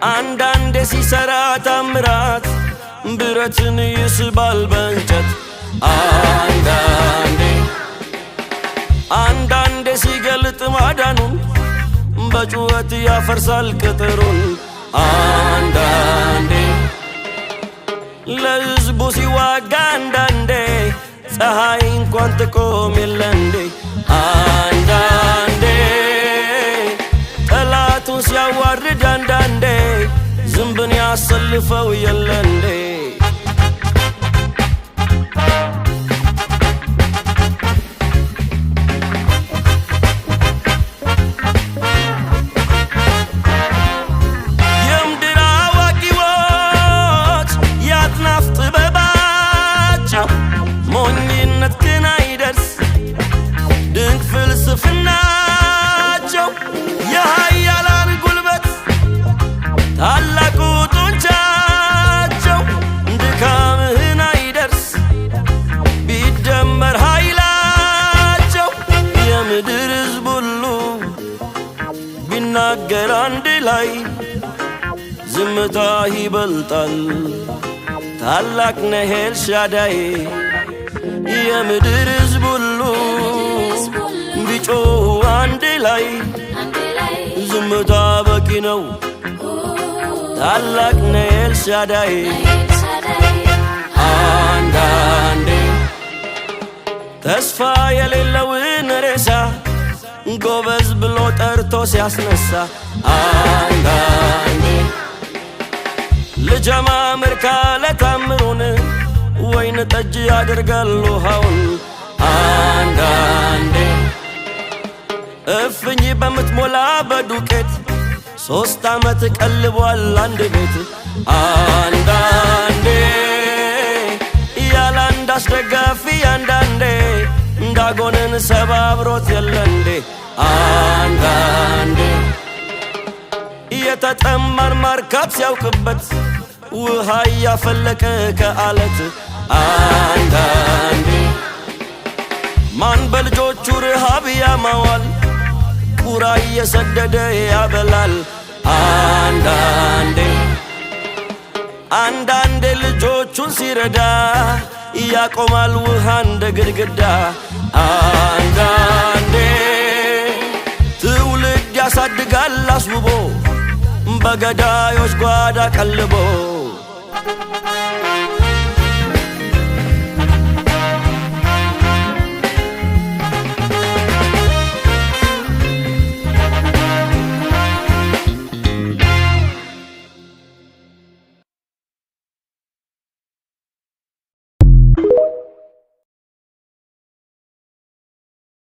አንዳንዴ ሲሰራ ታምራት ብረትን ይስባል በእንጨት። አንዳንዴ አንዳንዴ ሲገልጥ ማዳኑን በጩኸት ያፈርሳል ቅጥሩን። አንዳንዴ ለሕዝቡ ሲዋጋ አንዳንዴ ፀሐይ እንኳን ትቆም የለ እንዴ። አንዳንዴ ጠላቱን ሲያዋርድ አንዳንዴ ዝንብን ያሰልፈው የለ እንዴ። የምድር አዋቂዎች የአጥናፍ ጥበባቸው ሞኝነት ግን አይደርስ ድንቅ ፍልስፍናቸው። የኃያላን ጉልበት ታላቁ ጡንቻቸው ድካምህን አይደርስ ቢደመር ኃይላቸው። የምድር ሕዝብ ሁሉ ቢናገር አንድ ላይ ዝምታ ይበልጣል። ታላቅ ነህ ኤልሻዳይ። የምድር ሕዝብ ሁሉ ቢጮሁ አንድ ላይ ዝምታ በቂ ነው። ታላቅ ነህ ኤልሻዳይ። አንዳንዴ ተስፋ የሌለውን ሬሳ ጎበዝ ብሎ ጠርቶ ሲያስነሳ፣ አንዳንዴ ልጀማምር ካለ ታምሩን ወይን ጠጅ ያደርጋል ውሃውን። አንዳንዴ እፍኝ በምትሞላ በዱቄት 3 ዓመት ቀልቧል አንድ ቤት። አንዳንዴ ያለ አንድ አስደጋፊ አንዳንዴ ዳጎንን ሰባብሮት የለ እንዴ። አንዳንዴ የተጠማን ማርካት ሲያውቅበት ውሃ እያፈለቀ ከአለት። አንዳንዴ ማን በልጆቹ ረሃብ ያማዋል ቁራ እየሰደደ ያበላል። አንዳንዴ አንዳንዴ ልጆቹን ሲረዳ ያቆማል ውሃ እንደ ግድግዳ። አንዳንዴ ትውልድ ያሳድጋል አስውቦ በገዳዮች ጓዳ ቀልቦ።